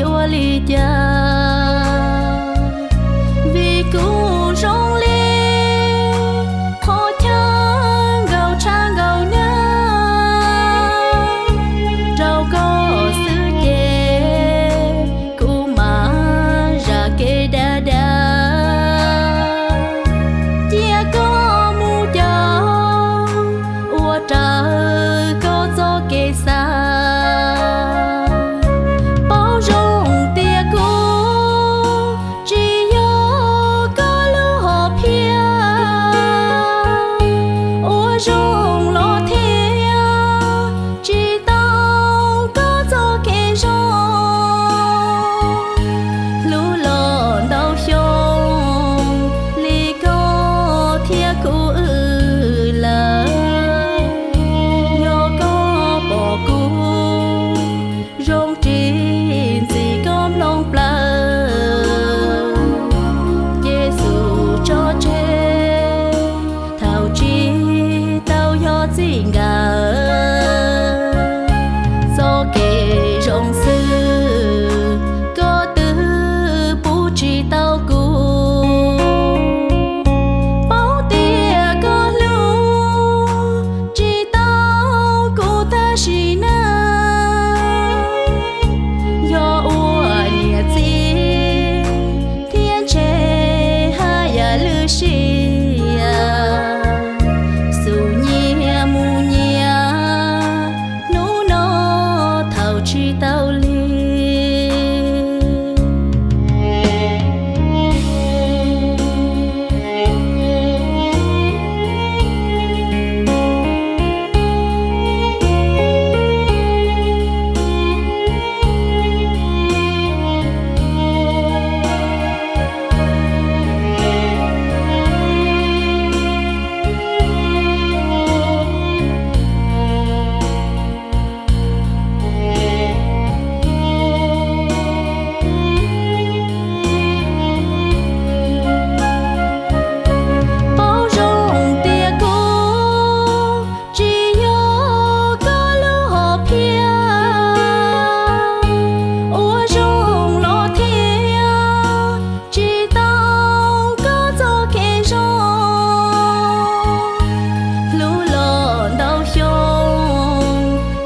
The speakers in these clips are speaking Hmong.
Ua li cas vim kuv zoo li qhov chaw nkaus tshav nkaus nag, rau koj xwb ces kuv mam zam kev dav dav. Cia koj mus caum ua raws koj txoj kev xav. Paub zoo tias kuv tsis yog koj lub hom phiaj, ua zoo los thiaj tsis tau koj txoj kev zoo. Hlub los ntau xyoo li koj thiab kuv wb lawm, yog koj pom kuv zoo tsis ntxim koj mloog plaws, ces xub tso tseg thaum tsis tau yog txij nkawm. Txoj kev zoo xwb koj twb pub tsis tau kuv, paub tias koj hlub tsis tau kuv tam sim no. Yog ua niam txiv thiab ntshe haj yam lwj siab, xub nyias mus nyias hnub no thaum tsis tau li. Paub zoo tias kuv tsis yog koj lub hom phiaj, ua zoo los thiaj tsis tau koj txoj kev zoo. Hlub los ntau xyoo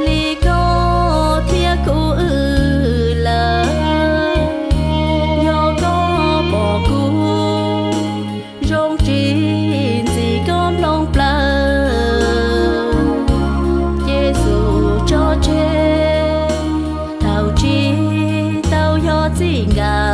li koj thiab kuv wb lawm, yog koj pom kuv zoo tsis ntxim koj mloog plaws, ces xub tso tseg thaum tsis tau yog txij nkawm.